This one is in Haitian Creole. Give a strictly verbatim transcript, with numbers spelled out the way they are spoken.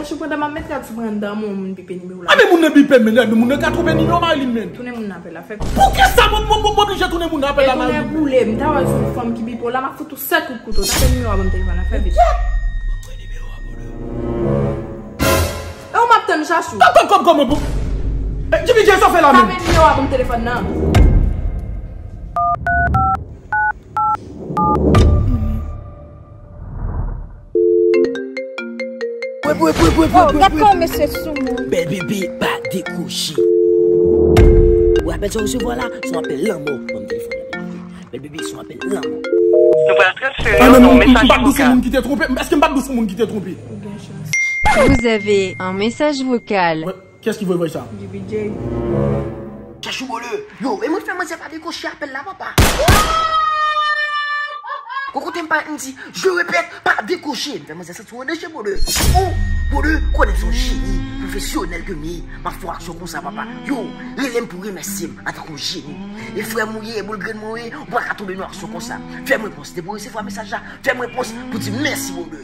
Chou, pandan m ap met rad sou mwen anndan, moun bipe nimewo la. A, men moun nan bipe m, men moun nan ka twonpe nimewo mari m, men. Tounen moun nan apèl la, fè. Poukisa moun, moun, moun oblije tounen moun nan apèl la, mari m? Tounen boule m, ta wè se yon fanm ki bipe w la, m ap fout ou sèt kout kouto. Tape nimewo a ban m telefòn nan, fè vit. E ou m ap tann, Chachou. Kòm, kòm, kòm, kòm, bon. E, Jimmy J, sa w fè la menm? Tape nimewo a ban m telefòn nan. Oh, gad kòman mesye sou moun. Bèl bebe pa dekwoche. Ou apèl sa w resevwa la, se yon apèl lanmò. Ban m telefòn nan, bèl bebe. Bèl bebe, se yon apèl lanmò. Nou pral transfere w nan yon mesaj vokal. Moun ki te twonpe. Èske m pa t di w se yon moun ki te twonpe? Vous avez un message vocal. Kiyès ki voye vòy sa? J B J. Chachou, bòdè. Yo, e mwen fè manzè pa dekwoche apèl la, papa. Gon kote m parèt, m di, je répète, pa dekwoche. M fè manzè santi w an danje, bòdè. Oh, bòdè, konnen se yon jeni pwofesyonèl ke m ye. M ap fè yon aksyon konsa, papa. Yo, rele m pou remèsye m antanke yon jeni. E frè m ou ye, e boul grenn mwen ou ye, ou pa ka tonbe nan yon aksyon konsa. Fè m repons. Depi w resevwa mesaj la, fè m repons pou di mèsi, bòdè.